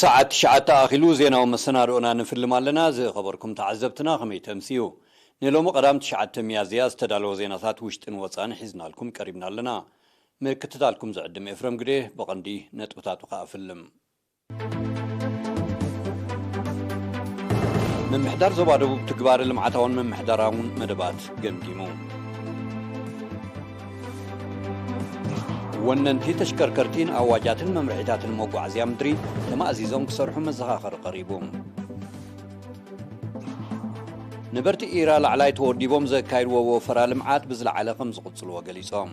ሰዓት ትሽዓተ ኣኺሉ ዜናዊ መሰናድኦና ንፍልም ኣለና። ዝኸበርኩም ተዓዘብትና ከመይ ተምስዩ? ንሎሚ ቀዳም ትሽዓተ ሚያዝያ ዝተዳለወ ዜናታት ውሽጥን ወፃን ሒዝናልኩም ቀሪብና ኣለና። ምክትታልኩም ዝዕድም ኤፍረም ግዴ። ብቐንዲ ነጥብታቱ ከኣ ፍልም። ምምሕዳር ዞባ ደቡብ ትግባረ ልምዓታውን ምምሕዳራውን መደባት ገምጊሙ። ወነንቲ ተሽከርከርቲን ኣዋጃትን መምርሒታትን መጓዓዝያ ምድሪ ተማእዚዞም ክሰርሑ መዘኻኸሪ ቀሪቡ። ነበርቲ ኢራ ላዕላይ ተወዲቦም ዘካይድዎ ወፈራ ልምዓት ብዝለዓለ ከም ዝቕጽልዎ ገሊጾም።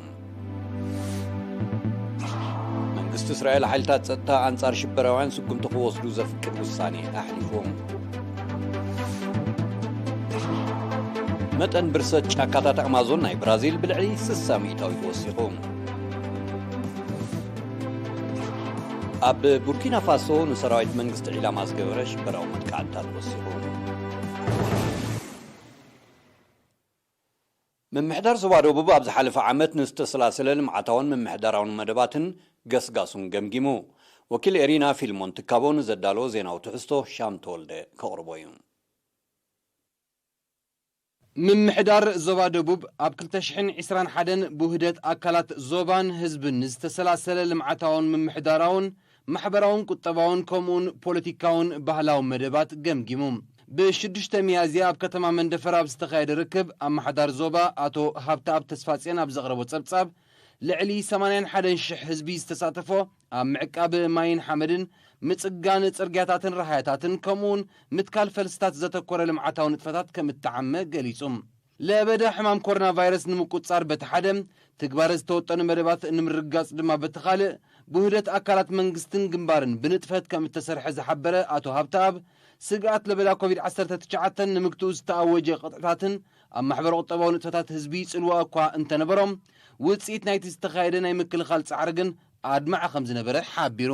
መንግስቲ እስራኤል ሓይልታት ጸጥታ ኣንጻር ሽበራውያን ስጉምቲ ክወስዱ ዘፍቅድ ውሳኔ ኣሕሊፉ። መጠን ብርሰት ጫካታት ኣማዞን ናይ ብራዚል ብልዕሊ ስሳ ሚእታዊት ወሲኹ። ኣብ ቡርኪና ፋሶ ንሰራዊት መንግስቲ ዒላማ ዝገበረ ሽበራዊ መጥቃዕትታት ወሲኹ። ምምሕዳር ዞባ ደቡብ ኣብ ዝሓለፈ ዓመት ንዝተሰላሰለ ልምዓታውን ምምሕዳራውን መደባትን ገስጋሱን ገምጊሙ። ወኪል ኤሪና ፊልሞን ትካቦ ንዘዳለዎ ዜናዊ ትሕዝቶ ሻም ተወልደ ከቕርቦ እዩ። ምምሕዳር ዞባ ደቡብ ኣብ ክልተ ሽሕን ዕስራን ሓደን ብውህደት ኣካላት ዞባን ህዝብን ንዝተሰላሰለ ልምዓታውን ምምሕዳራውን ማሕበራውን ቁጠባውን ከምኡውን ፖለቲካውን ባህላውን መደባት ገምጊሙ። ብሽዱሽተ ሚያዝያ ኣብ ከተማ መንደፈራ ኣብ ዝተኻየደ ርክብ ኣመሓዳሪ ዞባ ኣቶ ሃብተኣብ ተስፋጽዮን ኣብ ዘቕረቦ ጸብጻብ፣ ልዕሊ ሰማንያን ሓደን ሽሕ ህዝቢ ዝተሳተፎ ኣብ ምዕቃብ ማይን ሓመድን፣ ምጽጋን ጽርግያታትን ረሃያታትን ከምኡውን ምትካል ፈልስታት ዘተኮረ ልምዓታዊ ንጥፈታት ከም እተዓመ ገሊጹ። ለበዳ ሕማም ኮሮና ቫይረስ ንምቁጽጻር በቲ ሓደ፣ ትግባረ ዝተወጠኑ መደባት ንምርግጋጽ ድማ በቲ ካልእ፣ ብውህደት ኣካላት መንግስትን ግንባርን ብንጥፈት ከም እተሰርሐ ዝሓበረ ኣቶ ሃብተኣብ፣ ስግኣት ለበዳ ኮቪድ ዓሰርተ ትሽዓተ ንምግትኡ ዝተኣወጀ ቅጥዕታትን ኣብ ማሕበረ ቁጠባዊ ንጥፈታት ህዝቢ ጽልዋ እኳ እንተነበሮም፣ ውጽኢት ናይቲ ዝተኻየደ ናይ ምክልኻል ጻዕሪ ግን ኣድማዒ ከም ዝነበረ ሓቢሩ።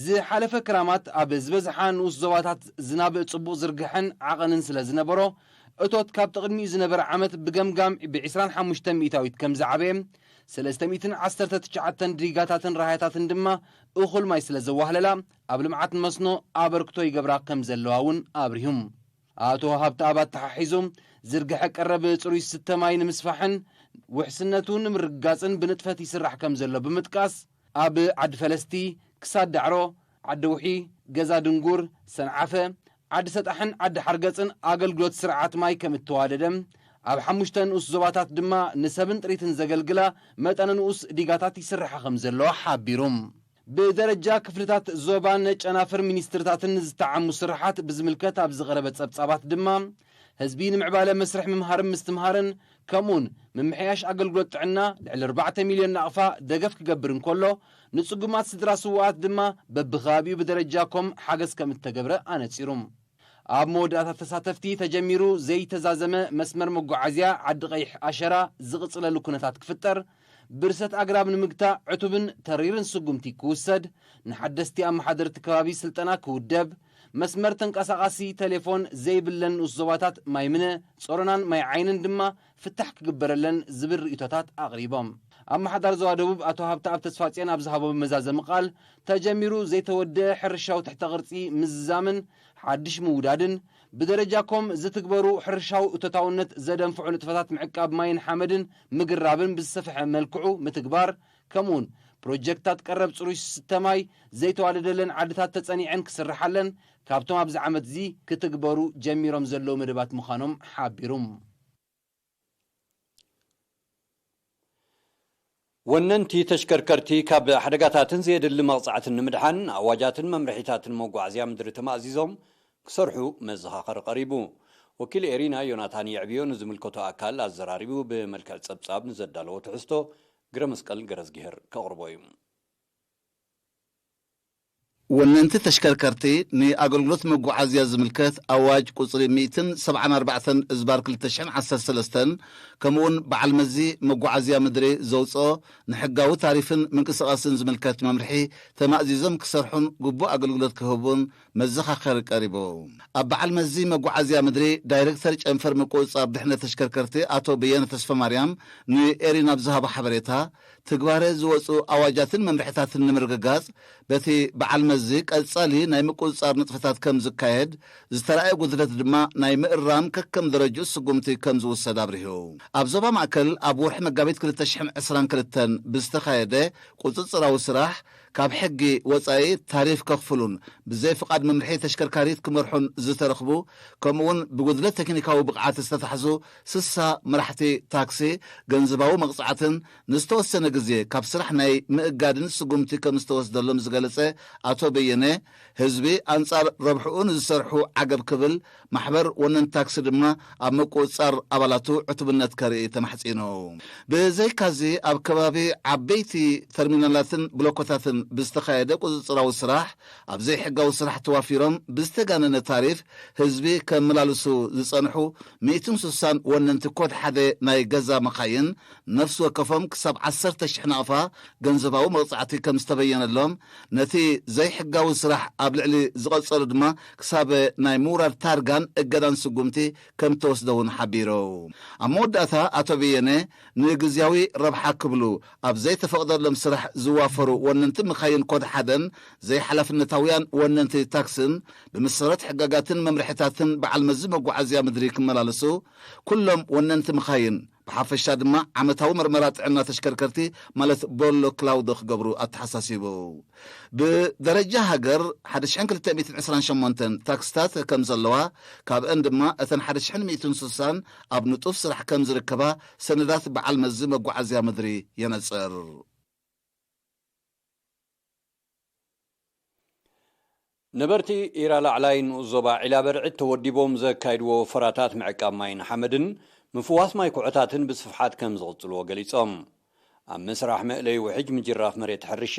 ዝሓለፈ ክራማት ኣብ ዝበዝሓ ንኡስ ዞባታት ዝናብ ጽቡቕ ዝርግሐን ዓቐንን ስለ ዝነበሮ፣ እቶት ካብቲ ቅድሚኡ ዝነበረ ዓመት ብገምጋም ብዕስራን ሓሙሽተን ሚእታዊት ከም ዝዓበየ፣ ሰለስተ ሚእትን ዓሰርተ ትሽዓተን ዲጋታትን ረሃያታትን ድማ እኹል ማይ ስለ ዘዋህለላ፣ ኣብ ልምዓት መስኖ ኣበርክቶ ይገብራ ከም ዘለዋ እውን ኣብሪሁ። ኣቶ ሃብተኣብ ኣተሓሒዙ፣ ዝርግሐ ቀረብ ጽሩይ ዝስተ ማይ ንምስፋሕን ውሕስነቱ ንምርግጋጽን ብንጥፈት ይስራሕ ከም ዘሎ ብምጥቃስ፣ ኣብ ዓዲ ፈለስቲ፣ ክሳድ ዳዕሮ፣ ዓዲ ውሒ፣ ገዛ ድንጉር፣ ሰንዓፈ፣ ዓዲ ሰጣሕን ዓዲ ሓርገጽን ኣገልግሎት ስርዓት ማይ ከም እተዋደደ፣ ኣብ ሓሙሽተ ንኡስ ዞባታት ድማ ንሰብን ጥሪትን ዘገልግላ መጠነ ንኡስ ዲጋታት ይስርሓ ከም ዘሎ ሓቢሩ። ብደረጃ ክፍልታት ዞባን ጨናፍር ሚኒስትርታትን ንዝተዓሙ ስርሓት ብዝምልከት ኣብ ዝቐረበ ጸብጻባት ድማ፣ ህዝቢ ንምዕባለ መስርሕ ምምሃርን ምስትምሃርን ከምኡውን ምምሕያሽ ኣገልግሎት ጥዕና ልዕሊ ኣርባዕተ ሚልዮን ናቕፋ ደገፍ ክገብር እንከሎ፣ ንጽጉማት ስድራ ስውኣት ድማ በብኸባቢኡ ብደረጃ ኮም ሓገዝ ከም እተገብረ ኣነጺሩ። ኣብ መወዳእታ ተሳተፍቲ ተጀሚሩ ዘይተዛዘመ መስመር መጓዓዝያ ዓዲ ቀይሕ ኣሸራ ዝቕጽለሉ ኩነታት ክፍጠር፣ ብርሰት ኣግራብ ንምግታእ ዕቱብን ተሪርን ስጉምቲ ክውሰድ፣ ንሓደስቲ ኣመሓደርቲ ከባቢ ስልጠና ክውደብ፣ መስመር ተንቀሳቓሲ ቴሌፎን ዘይብለን ንኡስ ዞባታት ማይምነ፣ ጾሮናን ማይ ዓይንን ድማ ፍታሕ ክግበረለን ዝብል ርእይቶታት ኣቕሪቦም። ኣመሓዳሪ ዞባ ደቡብ ኣቶ ሃብተኣብ ተስፋጽዮን ኣብ ዝሃቦ መዛዘሚ ቃል፣ ተጀሚሩ ዘይተወደአ ሕርሻዊ ትሕተ ቅርጺ ምዝዛምን ሓድሽ ምውዳድን፣ ብደረጃ ኮም ዝትግበሩ ሕርሻዊ እቶታውነት ዘደንፍዑ ንጥፈታት ምዕቃብ ማይን ሓመድን ምግራብን ብዝሰፍሐ መልክዑ ምትግባር፣ ከምኡውን ፕሮጀክትታት ቀረብ ጽሩይ ዝስተ ማይ ዘይተዋደደለን ዓድታት ተጸኒዐን ክስርሓለን ካብቶም ኣብዚ ዓመት እዚ ክትግበሩ ጀሚሮም ዘለዉ መደባት ምዃኖም ሓቢሩ። ወነንቲ ተሽከርከርቲ ካብ ሓደጋታትን ዘየድሊ መቕጻዕትን ንምድሓን ኣዋጃትን መምርሒታትን መጓዓዝያ ምድሪ ተማእዚዞም ክሰርሑ መዘኻኸሪ ቀሪቡ። ወኪል ኤሪና ዮናታን የዕብዮ ንዝምልከቶ ኣካል ኣዘራሪቡ ብመልክዕ ጸብጻብ ንዘዳለዎ ትሕዝቶ ግረ መስቀል ገረዝግሄር ከቕርቦ እዩ። ወነንቲ ተሽከርከርቲ ንኣገልግሎት መጓዓዝያ ዝምልከት ኣዋጅ ቁጽሪ ሚእትን ሰብዓን ኣርባዕተን እዝባር ክልተ ሽሕን ዓሰርተ ሰለስተን፣ ከምኡውን በዓል መዚ መጓዓዝያ ምድሪ ዘውፅኦ ንሕጋዊ ታሪፍን ምንቅስቓስን ዝምልከት መምርሒ ተማእዚዞም ክሰርሑን ግቡእ ኣገልግሎት ክህቡን መዘኻኸሪ ቀሪቡ። ኣብ በዓል መዚ መጓዓዝያ ምድሪ ዳይሬክተር ጨንፈር ምቁጽጻር ድሕነት ተሽከርከርቲ ኣቶ በየነ ተስፋ ማርያም ንኤሪና ብዝሃቦ ሓበሬታ፣ ትግባረ ዝወፁ ኣዋጃትን መምርሕታትን ንምርግጋጽ በቲ በዓል መዚ ቀጻሊ ናይ ምቁጽጻር ንጥፈታት ከም ዝካየድ፣ ዝተራእየ ጉድለት ድማ ናይ ምእራም ከከም ደረጅኡ ስጉምቲ ከም ዝውሰድ ኣብሪሁ። ኣብ ዞባ ማእከል ኣብ ወርሒ መጋቢት ክልተ ሽሕን ዕስራን ክልተን ብዝተኻየደ ቁጽጽራዊ ስራሕ ካብ ሕጊ ወጻኢ ታሪፍ ከኽፍሉን ብዘይ ፍቓድ መምርሒ ተሽከርካሪት ክመርሑን ዝተረኽቡ ከምኡውን ብጉድለት ቴክኒካዊ ብቕዓት ዝተታሕዙ ስሳ መራሕቲ ታክሲ ገንዘባዊ መቕጻዕትን ንዝተወሰነ ግዜ ካብ ስራሕ ናይ ምእጋድን ስጉምቲ ከም ዝተወስደሎም ዝገለጸ ኣቶ በየነ፣ ህዝቢ ኣንጻር ረብሕኡ ንዝሰርሑ ዓገብ ክብል፣ ማሕበር ወነን ታክሲ ድማ ኣብ ምቁጽጻር ኣባላቱ ዕቱብነት ከርኢ ተማሕጺኑ። ብዘይካዚ ኣብ ከባቢ ዓበይቲ ተርሚናላትን ብሎኮታትን ብዝተኻየደ ቁጽጽራዊ ስራሕ ኣብ ዘይሕጋዊ ስራሕ ተዋፊሮም ብዝተጋነነ ታሪፍ ህዝቢ ከመላልሱ ዝጸንሑ ሚእትን ስሳን ወነንቲ ኮድ ሓደ ናይ ገዛ መኻይን ነፍሲ ወከፎም ክሳብ ዓሰርተ ሽሕ ናቕፋ ገንዘባዊ መቕጻዕቲ ከም ዝተበየነሎም፣ ነቲ ዘይሕጋዊ ስራሕ ኣብ ልዕሊ ዝቐጸሉ ድማ ክሳብ ናይ ምውራድ ታርጋን እገዳን ስጉምቲ ከም እተወስደ እውን ሓቢሩ። ኣብ መወዳእታ ኣቶ በየነ ንግዝያዊ ረብሓ ክብሉ ኣብ ዘይተፈቕደሎም ስራሕ ዝዋፈሩ ወነንቲ መኻይን ኮድ ሓደን ዘይሓላፍነታውያን ወነንቲ ታክስን ብመሰረት ሕጋጋትን መምርሕታትን በዓል መዚ መጓዓዝያ ምድሪ ክመላለሱ፣ ኩሎም ወነንቲ መኻይን ብሓፈሻ ድማ ዓመታዊ መርመራ ጥዕና ተሽከርከርቲ ማለት ቦሎ ክላውዶ ክገብሩ ኣተሓሳሲቡ። ብደረጃ ሃገር ሓደ ሽሕን ክልተ ሚእትን ዕስራን ሸሞንተን ታክስታት ከም ዘለዋ፣ ካብአን ድማ እተን ሓደ ሽሕን ሚእትን ስሳን ኣብ ንጡፍ ስራሕ ከም ዝርከባ ሰነዳት በዓል መዚ መጓዓዝያ ምድሪ የነጽር። ነበርቲ ኢራ ላዕላይ ንኡስ ዞባ ዒላ በርዕድ ተወዲቦም ዘካይድዎ ወፈራታት ምዕቃብ ማይን ሓመድን ምፍዋስ ማይ ኩዕታትን ብስፍሓት ከም ዝቕጽልዎ ገሊጾም። ኣብ ምስራሕ መእለይ ውሕጅ ምጅራፍ መሬት ሕርሻ፣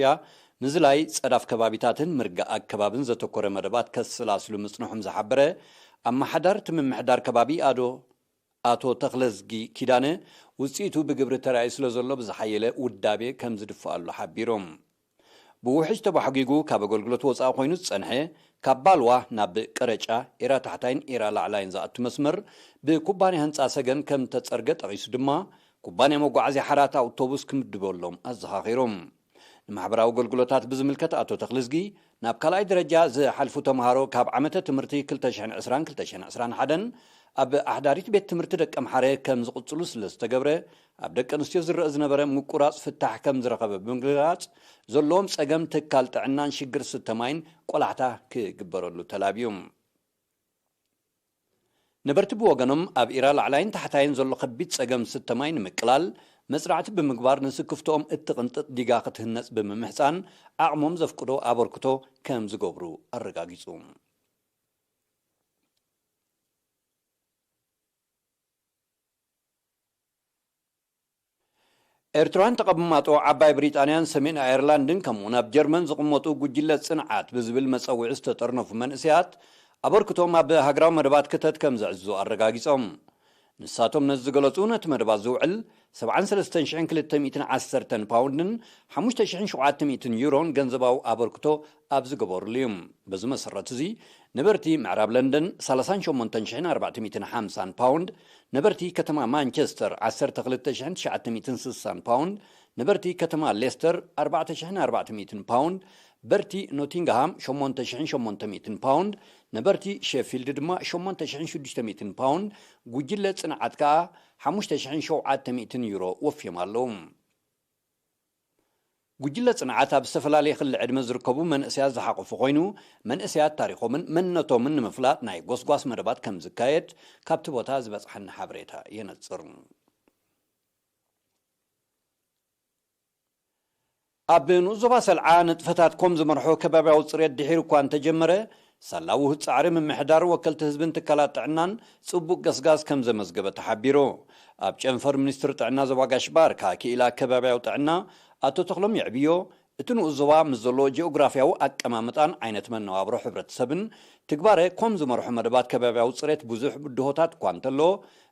ምዝላይ ጸዳፍ ከባቢታትን ምርጋእ ኣከባብን ዘተኮረ መደባት ከሰላስሉ ምጽንሖም ዝሓበረ ኣመሓዳሪ እቲ ምምሕዳር ከባቢ ኣዶ ኣቶ ተኽለዝጊ ኪዳነ፣ ውጽኢቱ ብግብሪ ተራእዩ ስለ ዘሎ ብዝሓየለ ውዳቤ ከም ዝድፍኣሉ ሓቢሮም። ብውሕጅ ተባሕጒጉ ካብ ኣገልግሎት ወጻኢ ኮይኑ ዝጸንሐ፣ ካብ ባልዋ ናብ ቀረጫ፣ ኤራ ታሕታይን ኤራ ላዕላይን ዝኣቱ መስመር ብኩባንያ ህንጻ ሰገን ከም ተጸርገ ጠቒሱ ድማ፣ ኩባንያ መጓዓዝያ ሓራት ኣውቶቡስ ክምድበሎም ኣዘኻኺሮም። ንማሕበራዊ ኣገልግሎታት ብዝምልከት ኣቶ ተኽልዝጊ፣ ናብ ካልኣይ ደረጃ ዝሓልፉ ተምሃሮ ካብ ዓመተ ትምህርቲ ክልተ ሽሕን ዕስራን ክልተ ሽሕን ዕስራን ሓደን ኣብ ኣሕዳሪት ቤት ትምህርቲ ደቀምሓረ ከም ዝቕጽሉ ስለ ዝተገብረ፣ ኣብ ደቂ ኣንስትዮ ዝረአ ዝነበረ ምቁራጽ ፍታሕ ከም ዝረኸበ ብምግላጽ፣ ዘለዎም ጸገም ትካል ጥዕናን ሽግር ስተ ማይን ቆላሕታ ክግበረሉ ተላብዩ። ነበርቲ ብወገኖም፣ ኣብ ኢራ ላዕላይን ታሕታይን ዘሎ ከቢድ ጸገም ስተ ማይ ንምቅላል መጽናዕቲ ብምግባር፣ ንስክፍትኦም እትቕንጥጥ ዲጋ ክትህነጽ ብምምሕጻን፣ ዓቕሞም ዘፍቅዶ ኣበርክቶ ከም ዝገብሩ ኣረጋጊጹ። ኤርትራውያን ተቐማጦ ዓባይ ብሪጣንያን ሰሜን ኣየርላንድን ከምኡውን ኣብ ጀርመን ዝቕመጡ ጉጅለ ጽንዓት ብዝብል መጸውዒ ዝተጠርነፉ መንእሰያት፣ ኣበርክቶም ኣብ ሃገራዊ መደባት ክተት ከም ዘዕዝዙ ኣረጋጊጾም። ንሳቶም ነዚ ዝገለጹ፣ ነቲ መደባት ዝውዕል ሰብዓን ሰለስተን ሽሕን ክልተ ሚእትን ዓሰርተን ፓውንድን ሓሙሽተ ሽሕን ሸውዓተ ሚእትን ዩሮን ገንዘባዊ ኣበርክቶ ኣብ ዝገበሩሉ እዩ። በዚ መሰረት እዚ፣ ነበርቲ ምዕራብ ለንደን ሰላሳን ሸሞንተን ሽሕን ኣርባዕተ ሚእትን ሓምሳን ፓውንድ፣ ነበርቲ ከተማ ማንቸስተር ዓሰርተ ክልተ ሽሕን ትሽዓተ ሚእትን ስሳን ፓውንድ፣ ነበርቲ ከተማ ሌስተር ኣርባዕተ ሽሕን ኣርባዕተ ሚእትን ፓውንድ፣ በርቲ ኖቲንግሃም ሸሞንተ ሽሕን ሸሞንተ ሚእትን ፓውንድ፣ ነበርቲ ሼፊልድ ድማ ሸሞንተ ሽሕን ሽዱሽተ ሚእትን ፓውንድ፣ ጉጅለ ጽንዓት ከኣ ሓሙሽተ ሽሕን ሸውዓተ ሚእትን ዩሮ ወፍዮም ኣለዉ። ጉጅለ ጽንዓት ኣብ ዝተፈላለየ ክሊ ዕድመ ዝርከቡ መንእሰያት ዝሓቆፈ ኮይኑ፣ መንእሰያት ታሪኾምን መንነቶምን ንምፍላጥ ናይ ጎስጓስ መደባት ከም ዝካየድ ካብቲ ቦታ ዝበጽሓና ሓበሬታ የነጽር። ኣብ ንኡስ ዞባ ሰልዓ ንጥፈታት ኮም ዝመርሖ ከባብያዊ ጽሬት ድሒሩ እኳ እንተጀመረ፣ ሳላ ውሁድ ጻዕሪ ምምሕዳር፣ ወከልቲ ህዝብን ትካላት ጥዕናን ጽቡቕ ገስጋስ ከም ዘመዝገበ ተሓቢሩ። ኣብ ጨንፈር ሚኒስትሪ ጥዕና ዞባ ጋሽ ባርካ ክኢላ ከባብያዊ ጥዕና ኣቶ ተኽሎም የዕብዮ፣ እቲ ንኡስ ዞባ ምስ ዘሎ ጂኦግራፍያዊ ኣቀማምጣን ዓይነት መነባብሮ ሕብረተሰብን ትግባረ ኮም ዝመርሖ መደባት ከባብያዊ ጽሬት ብዙሕ ብድሆታት እኳ እንተሎ፣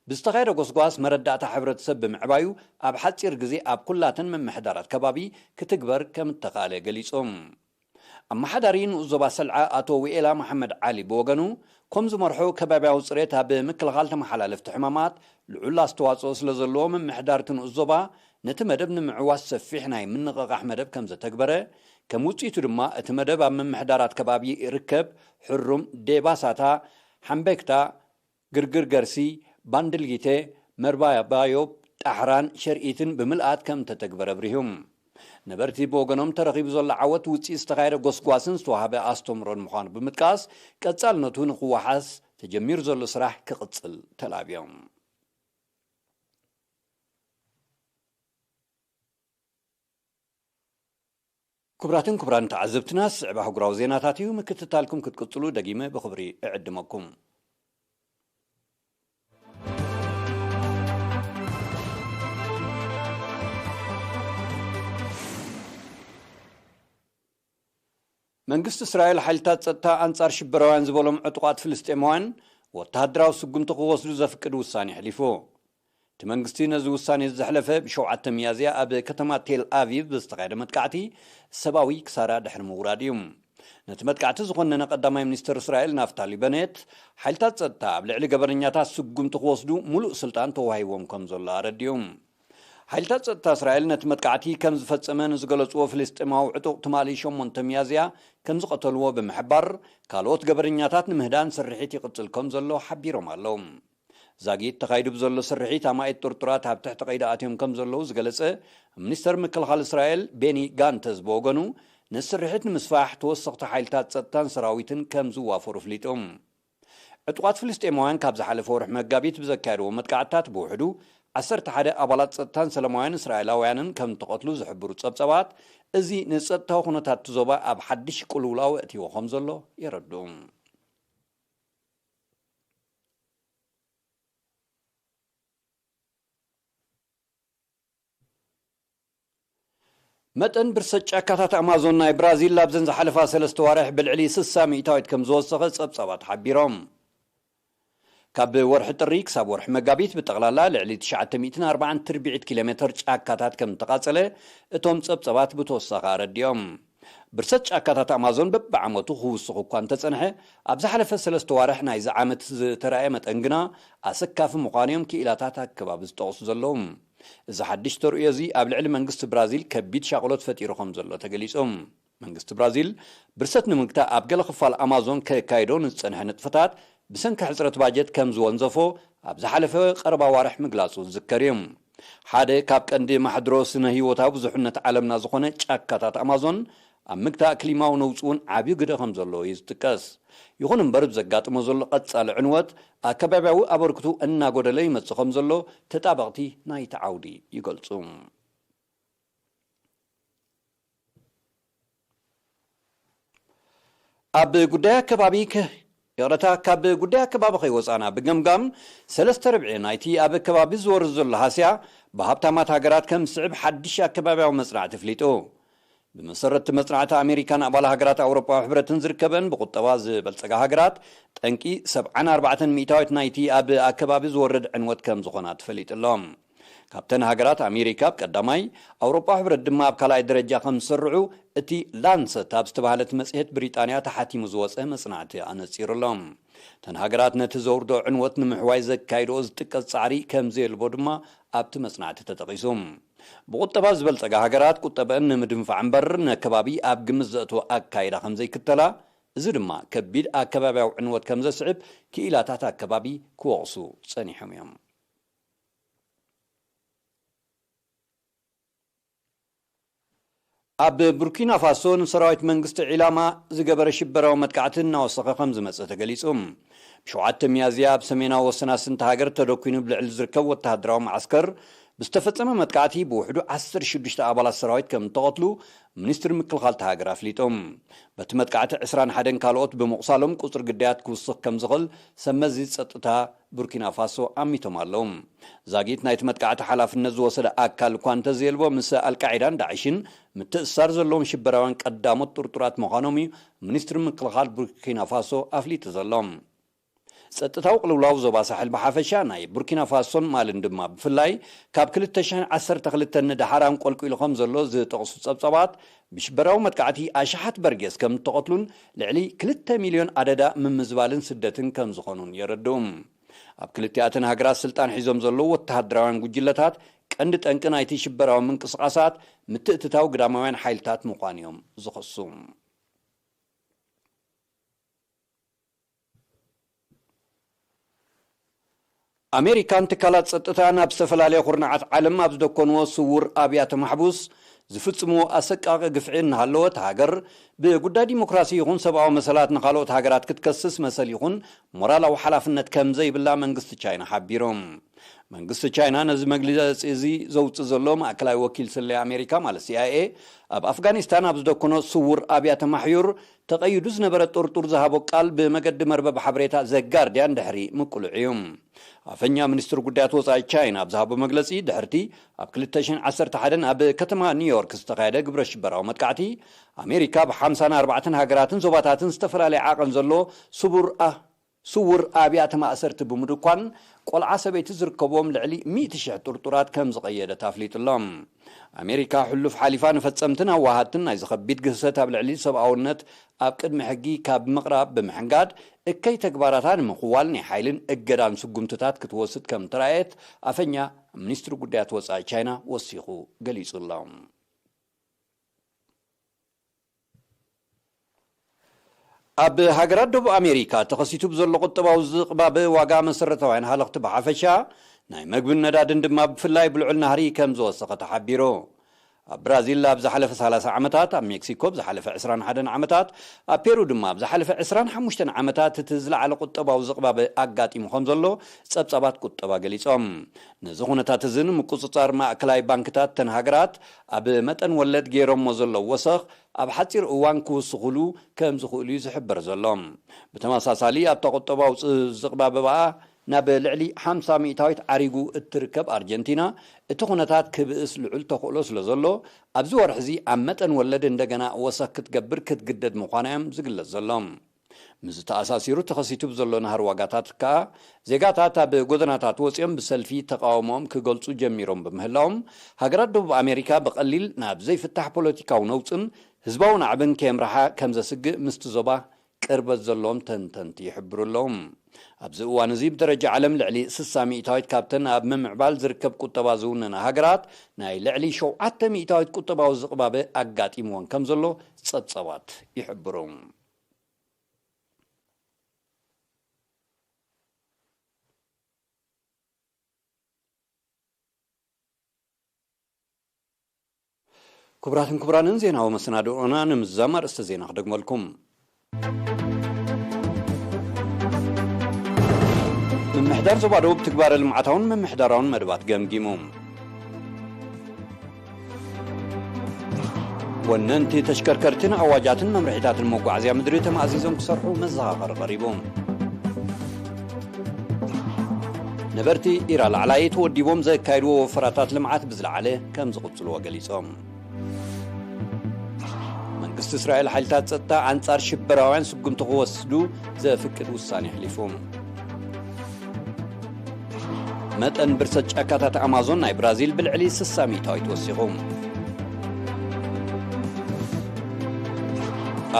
ብዝተኻየደ ጎስጓስ መረዳእታ ሕብረተሰብ ብምዕባዩ ኣብ ሓጺር ግዜ ኣብ ኩላተን ምምሕዳራት ከባቢ ክትግበር ከም እተኻእለ ገሊጾም። ኣመሓዳሪ ንኡስ ዞባ ሰልዓ ኣቶ ውኤላ መሓመድ ዓሊ ብወገኑ፣ ከም ዝመርሖ ከባብያዊ ጽሬት ኣብ ምክልኻል ተመሓላለፍቲ ሕማማት ልዑል ኣስተዋጽኦ ስለ ዘለዎ፣ ምምሕዳር እቲ ንኡስ ዞባ ነቲ መደብ ንምዕዋት ሰፊሕ ናይ ምንቕቓሕ መደብ ከም ዘተግበረ፣ ከም ውጽኢቱ ድማ እቲ መደብ ኣብ ምምሕዳራት ከባቢ ርከብ፣ ሕሩም፣ ዴባሳታ፣ ሓምቤክታ፣ ግርግር ገርሲ፣ ባንድልጊቴ፣ መርባባዮብ፣ ጣሕራን ሸርኢትን ብምልኣት ከም ተተግበረ ኣብሪሁ። ነበርቲ ብወገኖም፣ ተረኺቡ ዘሎ ዓወት ውጽኢት ዝተኻየደ ጎስጓስን ዝተዋህበ ኣስተምህሮን ምዃኑ ብምጥቃስ፣ ቀጻልነቱ ንክወሓስ ተጀሚሩ ዘሎ ስራሕ ክቕጽል ተላብዮም። ክቡራትን ክቡራን ተዓዘብትና፣ ዝስዕብ ኣህጉራዊ ዜናታት እዩ። ምክትታልኩም ክትቅጽሉ ደጊመ ብኽብሪ እዕድመኩም። መንግስቲ እስራኤል፣ ሓይልታት ጸጥታ ኣንጻር ሽበራውያን ዝበሎም ዕጡቓት ፍልስጤማውያን ወተሃደራዊ ስጉምቲ ክወስዱ ዘፍቅድ ውሳኔ ኣሕሊፉ። እቲ መንግስቲ ነዚ ውሳኔ ዘሕለፈ፣ ብሸውዓተ ሚያዝያ ኣብ ከተማ ቴል ኣቪቭ ብዝተኻየደ መጥቃዕቲ ሰብኣዊ ክሳራ ድሕሪ ምውራድ እዩ። ነቲ መጥቃዕቲ ዝኾነነ ቀዳማይ ሚኒስትር እስራኤል ናፍታሊ በኔት፣ ሓይልታት ጸጥታ ኣብ ልዕሊ ገበነኛታት ስጉምቲ ክወስዱ ሙሉእ ስልጣን ተዋሂቦም ከም ዘሎ ኣረዲኡ። ሓይልታት ጸጥታ እስራኤል ነቲ መጥቃዕቲ ከም ዝፈጸመ ንዝገለጽዎ ፍልስጤማዊ ዕጡቕ፣ ትማሊ ሸሞንተ ሚያዝያ ከም ዝቐተልዎ ብምሕባር፣ ካልኦት ገበነኛታት ንምህዳን ስርሒት ይቕጽል ከም ዘሎ ሓቢሮም ኣለዉ። ዛጊት ተኻይዱ ብዘሎ ስርሒት፣ ኣማኢት ጥርጡራት ኣብ ትሕቲ ቀይዲ ኣትዮም ከም ዘለዉ ዝገለጸ ሚኒስተር ምክልኻል እስራኤል ቤኒ ጋንተዝ ብወገኑ፣ ነቲ ስርሒት ንምስፋሕ ተወሰኽቲ ሓይልታት ጸጥታን ሰራዊትን ከም ዝዋፈሩ ኣፍሊጡ። ዕጡቓት ፍልስጤማውያን ካብ ዝሓለፈ ወርሒ መጋቢት ብዘካየድዎ መጥቃዕትታት ብውሕዱ ዓሰርተ ሓደ ኣባላት ጸጥታን ሰላማውያን እስራኤላውያንን ከም እተቐትሉ ዝሕብሩ ጸብጻባት፣ እዚ ንጸጥታዊ ኩነታት እቲ ዞባ ኣብ ሓድሽ ቅልውላው ኣእትይዎ ከም ዘሎ የረድኡ። መጠን ብርሰት ጫካታት ኣማዞን ናይ ብራዚል ኣብዘን ዝሓለፋ ሰለስተ ዋርሕ ብልዕሊ ስሳ ሚእታዊት ከም ዝወሰኸ ጸብጻባት ሓቢሮም። ካብ ወርሒ ጥሪ ክሳብ ወርሒ መጋቢት ብጠቕላላ ልዕሊ ትሽዓተ ሚእትን ኣርባዓን ትርቢዒት ኪሎ ሜተር ጫካታት ከም እተቓጸለ እቶም ጸብጻባት ብተወሳኺ ኣረዲኦም። ብርሰት ጫካታት ኣማዞን በብዓመቱ ክውስኽ እኳ እንተጸንሐ፣ ኣብ ዝሓለፈ ሰለስተ ዋርሕ ናይዚ ዓመት ዝተራእየ መጠን ግና ኣሰካፊ ምዃኑ እዮም ክኢላታት ኣከባቢ ዝጠቕሱ ዘለዉ። እዚ ሓድሽ ተርእዮ እዚ ኣብ ልዕሊ መንግስቲ ብራዚል ከቢድ ሻቕሎት ፈጢሩ ከም ዘሎ ተገሊጹ። መንግስቲ ብራዚል፣ ብርሰት ንምግታእ ኣብ ገለ ክፋል ኣማዞን ከካይዶ ንዝጸንሐ ንጥፈታት ብሰንኪ ሕጽረት ባጀት ከም ዝወንዘፎ ኣብ ዝሓለፈ ቀረባ ዋርሕ ምግላጹ ዝዝከር እዩ። ሓደ ካብ ቀንዲ ማሕድሮ ስነ ህይወታዊ ብዙሕነት ዓለምና ዝኾነ ጫካታት ኣማዞን፣ ኣብ ምግታእ ክሊማዊ ነውጺ እውን ዓብዪ ግደ ከም ዘለዎ እዩ ዝጥቀስ። ይኹን እምበር፣ ብዘጋጥሞ ዘሎ ቀጻሊ ዕንወት፣ ኣከባብያዊ ኣበርክቱ እናጎደለ ይመጽእ ከም ዘሎ ተጣበቕቲ ናይቲ ዓውዲ ይገልጹ። ኣብ ጉዳይ ኣከባቢ ከ-፣ ይቕረታ፣ ካብ ጉዳይ ኣከባቢ ከይወጻና፣ ብገምጋም ሰለስተ ርብዒ ናይቲ ኣብ ኣከባቢ ዝወርድ ዘሎ ሃስያ ብሃብታማት ሃገራት ከም ዝስዕብ ሓድሽ ኣከባብያዊ መጽናዕቲ ኣፍሊጡ። ብመሰረት መጽናዕቲ፣ ኣሜሪካን ኣባል ሃገራት ኣውሮጳዊ ሕብረትን ዝርከበን ብቁጠባ ዝበልጸጋ ሃገራት፣ ጠንቂ ሰብዓን ኣርባዕተን ሚእታዊት ናይቲ ኣብ ኣከባቢ ዝወርድ ዕንወት ከም ዝኾና ተፈሊጡ ኣሎ። ካብተን ሃገራት፣ ኣሜሪካ ኣብ ቀዳማይ፣ ኣውሮጳዊ ሕብረት ድማ ኣብ ካልኣይ ደረጃ ከም ዝስርዑ እቲ ላንሰት ኣብ ዝተባህለት መጽሔት ብሪጣንያ ተሓቲሙ ዝወጸ መጽናዕቲ ኣነጺሩ ኣሎ። እተን ሃገራት ነቲ ዘውርዶ ዕንወት ንምሕዋይ ዘካይድኦ ዝጥቀስ ጻዕሪ ከም ዘየልቦ ድማ ኣብቲ መጽናዕቲ ተጠቒሱ። ብቁጠባ ዝበልጸጋ ሃገራት፣ ቁጠበአን ንምድንፋዕ እምበር፣ ነከባቢ ኣብ ግምት ዘእትዎ ኣካይዳ ከም ዘይክተላ፣ እዚ ድማ ከቢድ ኣከባብያዊ ዕንወት ከም ዘስዕብ ክኢላታት ኣከባቢ ክወቕሱ ጸኒሖም እዮም። ኣብ ቡርኪና ፋሶ፣ ንሰራዊት መንግስቲ ዒላማ ዝገበረ ሽበራዊ መጥቃዕቲ እናወሰኸ ከም ዝመጸ ተገሊጹ። ብሸውዓተ ሚያዝያ፣ ኣብ ሰሜናዊ ወሰናስንቲ ሃገር ተደኲኑ ብልዕሊ ዝርከብ ወተሃደራዊ መዓስከር ብዝተፈጸመ መጥቃዕቲ፣ ብውሕዱ ዓሰርተ ሽዱሽተ ኣባላት ሰራዊት ከም እተቐትሉ ሚኒስትሪ ምክልኻል እታ ሃገር ኣፍሊጡ። በቲ መጥቃዕቲ፣ ዕስራን ሓደን ካልኦት ብምቑሳሎም፣ ቁጽሪ ግዳያት ክውስኽ ከም ዝኽእል ሰብ መዚ ጸጥታ ቡርኪና ፋሶ ኣሚቶም ኣለዉ። ዛጊት ናይቲ መጥቃዕቲ ሓላፍነት ዝወሰደ ኣካል እኳ እንተዘየልቦ፣ ምስ ኣልቃዒዳን ዳዕሽን ምትእስሳር ዘለዎም ሽበራውያን ቀዳሞት ጥርጡራት ምዃኖም እዩ ሚኒስትሪ ምክልኻል ቡርኪና ፋሶ ኣፍሊጡ ዘሎ። ጸጥታዊ ቅልውላው ዞባ ሳሕል ብሓፈሻ፣ ናይ ቡርኪና ፋሶን ማልን ድማ ብፍላይ፣ ካብ ክልተ ሽሕን ዓሰርተ ክልተን ንደሓር ኣንቆልቂሉ ከም ዘሎ ዝጠቕሱ ጸብጻባት፣ ብሽበራዊ መጥቃዕቲ ኣሽሓት በርጌስ ከም እተቐትሉን ልዕሊ ክልተ ሚልዮን ኣደዳ ምምዝባልን ስደትን ከም ዝኾኑን የረድኡ። ኣብ ክልቲኣተን ሃገራት ስልጣን ሒዞም ዘለዉ ወተሃደራውያን ጉጅለታት ቀንዲ ጠንቂ ናይቲ ሽበራዊ ምንቅስቓሳት ምትእትታው ግዳማውያን ሓይልታት ምዃን እዮም ዝኸሱ። ኣሜሪካን ትካላት ጸጥታን ኣብ ዝተፈላለየ ኩርናዓት ዓለም ኣብ ዝደኮንዎ ስዉር ኣብያተ ማሕቡስ ዝፍጽምዎ ኣሰቃቂ ግፍዒ እናሃለወ፣ እታ ሃገር ብጉዳይ ዲሞክራሲ ይኹን ሰብኣዊ መሰላት ንኻልኦት ሃገራት ክትከስስ መሰል ይኹን ሞራላዊ ሓላፍነት ከም ዘይብላ መንግስቲ ቻይና ሓቢሩ። መንግስቲ ቻይና ነዚ መግለጺ እዚ ዘውጽእ ዘሎ፣ ማእከላይ ወኪል ስለያ ኣሜሪካ ማለት ሲ ኣይ ኤ ኣብ ኣፍጋኒስታን ኣብ ዝደኮኖ ስዉር ኣብያተ ማሕዩር ተቐይዱ ዝነበረ ጥርጡር ዝሃቦ ቃል ብመገዲ መርበብ ሓበሬታ ዘጋርዲያን ድሕሪ ምቅሉዕ እዩ። ኣፈኛ ሚኒስትሪ ጉዳያት ወጻኢ ቻይና ኣብ ዝሃቦ መግለጺ፣ ድሕርቲ ኣብ ክልተ ሽሕን ዓሰርተ ሓደን ኣብ ከተማ ኒውዮርክ ዝተኻየደ ግብረ ሽበራዊ መጥቃዕቲ፣ ኣሜሪካ ብ ሓምሳን ኣርባዕተን ሃገራትን ዞባታትን ዝተፈላለየ ዓቐን ዘለዎ ስቡር ኣ-፣ ስውር ኣብያተ ማእሰርቲ ብምድኳን፣ ቆልዓ ሰበይቲ ዝርከብዎም ልዕሊ ሚእቲ ሽሕ ጥርጡራት ከም ዝቐየደት ኣፍሊጡ ኣሎ። ኣሜሪካ ሕሉፍ ሓሊፋ ንፈጸምትን ኣዋሃድትን ናይዚ ከቢድ ግህሰት ኣብ ልዕሊ ሰብኣውነት ኣብ ቅድሚ ሕጊ ካብ ምቕራብ ብምሕንጋድ፣ እከይ ተግባራታ ንምኽዋል ናይ ሓይልን እገዳን ስጉምትታት ክትወስድ ከም ተራእየት ኣፈኛ ሚኒስትሪ ጉዳያት ወጻኢ ቻይና ወሲኹ ገሊጹ ኣሎ። ኣብ ሃገራት ደቡብ ኣሜሪካ ተኸሲቱ ብዘሎ ቁጠባዊ ዝቕባበ ዋጋ መሰረታውያን ሃለኽቲ ብሓፈሻ፣ ናይ መግብን ነዳድን ድማ ብፍላይ ብልዑል ናህሪ ከም ዝወሰኸ ተሓቢሩ። ኣብ ብራዚል ኣብ ዝሓለፈ ሰላሳ ዓመታት፣ ኣብ ሜክሲኮ ኣብ ዝሓለፈ ዕስራን ሓደን ዓመታት፣ ኣብ ፔሩ ድማ ኣብ ዝሓለፈ ዕስራን ሓሙሽተን ዓመታት እቲ ዝለዓለ ቁጠባዊ ዝቕባበ ኣጋጢሙ ከም ዘሎ ጸብጻባት ቁጠባ ገሊጾም። ነዚ ኩነታት እዚ ንምቁጽጻር ማእከላይ ባንክታት እተን ሃገራት ኣብ መጠን ወለድ ገይሮሞ ዘለዉ ወሰኽ ኣብ ሓጺር እዋን ክውስኹሉ ከም ዝኽእሉ እዩ ዝሕበር ዘሎ። ብተመሳሳሊ ኣብታ ቁጠባዊ ዝ-፣ ዝቕባበ በኣ ናብ ልዕሊ ሓምሳ ሚእታዊት ዓሪጉ እትርከብ ኣርጀንቲና፣ እቲ ኩነታት ክብእስ ልዑል ተኽእሎ ስለ ዘሎ፣ ኣብዚ ወርሒ እዚ ኣብ መጠን ወለድ እንደገና ወሰኽ ክትገብር ክትግደድ ምዃና እዮም ዝግለጽ ዘሎ። ምስ ተኣሳሲሩ ተኸሲቱ ብዘሎ ናህሪ ዋጋታት ከኣ፣ ዜጋታት ኣብ ጎደናታት ወጺኦም ብሰልፊ ተቃውሞኦም ክገልጹ ጀሚሮም ብምህላዎም፣ ሃገራት ደቡብ ኣሜሪካ ብቐሊል ናብ ዘይፍታሕ ፖለቲካዊ ነውጽን ህዝባዊ ናዕብን ከየምርሓ ከም ዘስግእ ምስቲ ዞባ ቅርበት ዘለዎም ተንተንቲ ይሕብሩ ኣለዉ። ኣብዚ እዋን እዚ ብደረጃ ዓለም ልዕሊ ስሳ ሚእታዊት ካብተን ኣብ ምምዕባል ዝርከብ ቁጠባ ዝውነና ሃገራት ናይ ልዕሊ ሸውዓተ ሚእታዊት ቁጠባዊ ዝቕባበ ኣጋጢምወን ከም ዘሎ ጸብጻባት ይሕብሩ። ክቡራትን ክቡራንን፣ ዜናዊ መሰናድኦና ንምዝዛም ኣርእስተ ዜና ክደግመልኩም። ምምሕዳር ዞባ ደቡብ ትግባረ ልምዓታውን ምምሕዳራውን መደባት ገምጊሙ። ወነንቲ ተሽከርከርትን ኣዋጃትን መምርሒታትን መጓዓዝያ ምድሪ ተማእዚዞም ክሰርሑ መዘኻኸሪ ቀሪቡ። ነበርቲ ዲራ ላዕላይ ተወዲቦም ዘካየድዎ ወፈራታት ልምዓት ብዝለዓለ ከም ዝቕጽልዎ ገሊጾም። መንግስቲ እስራኤል ሓይልታት ጸጥታ ኣንጻር ሽበራውያን ስጉምቲ ክወስዱ ዘፍቅድ ውሳኔ ኣሕሊፉ። መጠን ብርሰት ጫካታት ኣማዞን ናይ ብራዚል ብልዕሊ ስሳ ሚእታዊት ወሲኹ።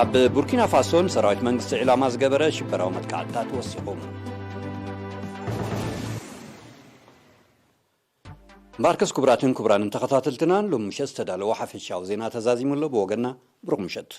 ኣብ ቡርኪና ፋሶ ንሰራዊት መንግስቲ ዒላማ ዝገበረ ሽበራዊ መጥቃዕትታት ወሲኹ። እምበኣርከስ ክቡራትን ክቡራንን ተኸታተልትና፣ ሎም ምሸት ዝተዳለወ ሓፈሻዊ ዜና ተዛዚሙ ኣሎ። ብወገንና ብሩኽ ምሸት።